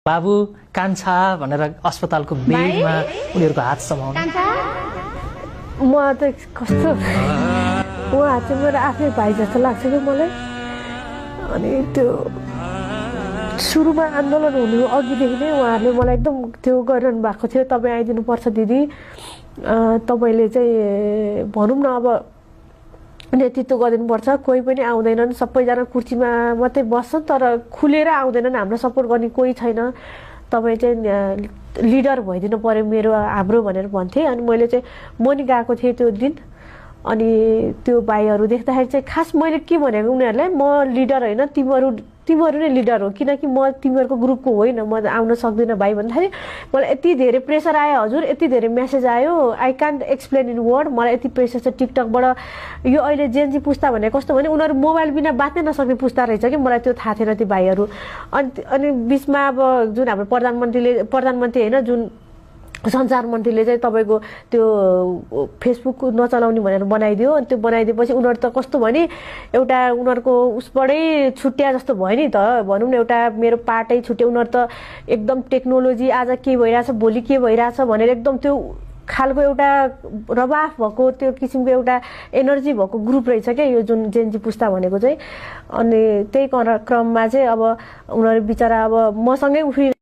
बाबु कान्छा भनेर अस्पतालको बेडमा उनीहरूको हात समाउनु म त कस्तो उहाँ चाहिँ मेरो आफ्नै भाइ जस्तो लाग्छ कि मलाई अनि त्यो सुरुमा आन्दोलन हुनु अघिदेखि नै उहाँहरूले मलाई एकदम त्यो गरिरहनु भएको थियो तपाईँ आइदिनुपर्छ दिदी तपाईँले चाहिँ भनौँ न अब नेतृत्व गरिदिनुपर्छ कोही पनि आउँदैनन् सबैजना कुर्सीमा मात्रै बस्छन् तर खुलेर आउँदैनन् हाम्रो सपोर्ट गर्ने कोही छैन तपाईँ चाहिँ लिडर भइदिनु पर्यो मेरो हाम्रो भनेर भन्थे अनि मैले चाहिँ म नि गएको थिएँ त्यो दिन अनि त्यो भाइहरू देख्दाखेरि चाहिँ खास मैले के भनेको उनीहरूलाई म लिडर होइन तिमीहरू नै लिडर हो किनकि म तिमीहरूको ग्रुपको होइन म आउन सक्दिनँ भाइ भन्दाखेरि मलाई यति धेरै प्रेसर आयो हजुर यति धेरै मेसेज आयो I can't explain in word मलाई यति प्रेसर छ टिकटकबाट यो अहिले जेनजी पुस्ता भने कस्तो भने उनीहरू मोबाइल बिना बाँच्नै नसक्ने पुस्ता रहेछ कि मलाई त्यो थाहा थिएन ती भाइहरू अनि बिचमा अब जुन हाम्रो प्रधानमन्त्री होइन जुन सञ्चार मन्त्रीले चाहिँ तपाईँको त्यो फेसबुक नचलाउने भनेर बनाइदियो अनि त्यो बनाइदिएपछि उनीहरू त कस्तो भने एउटा उनीहरूको उसबाटै छुट्या जस्तो भयो नि त भनौँ न एउटा मेरो पार्टै छुट्यो उनीहरू त एकदम टेक्नोलोजी आज के भइरहेछ भोलि के भइरहेछ भनेर एकदम त्यो खालको एउटा रवाफ भएको त्यो किसिमको एउटा एनर्जी भएको ग्रुप रहेछ क्या यो जुन जेनजी पुस्ता भनेको चाहिँ अनि त्यही क्रममा चाहिँ अब उनीहरू बिचरा अब मसँगै उफ्रि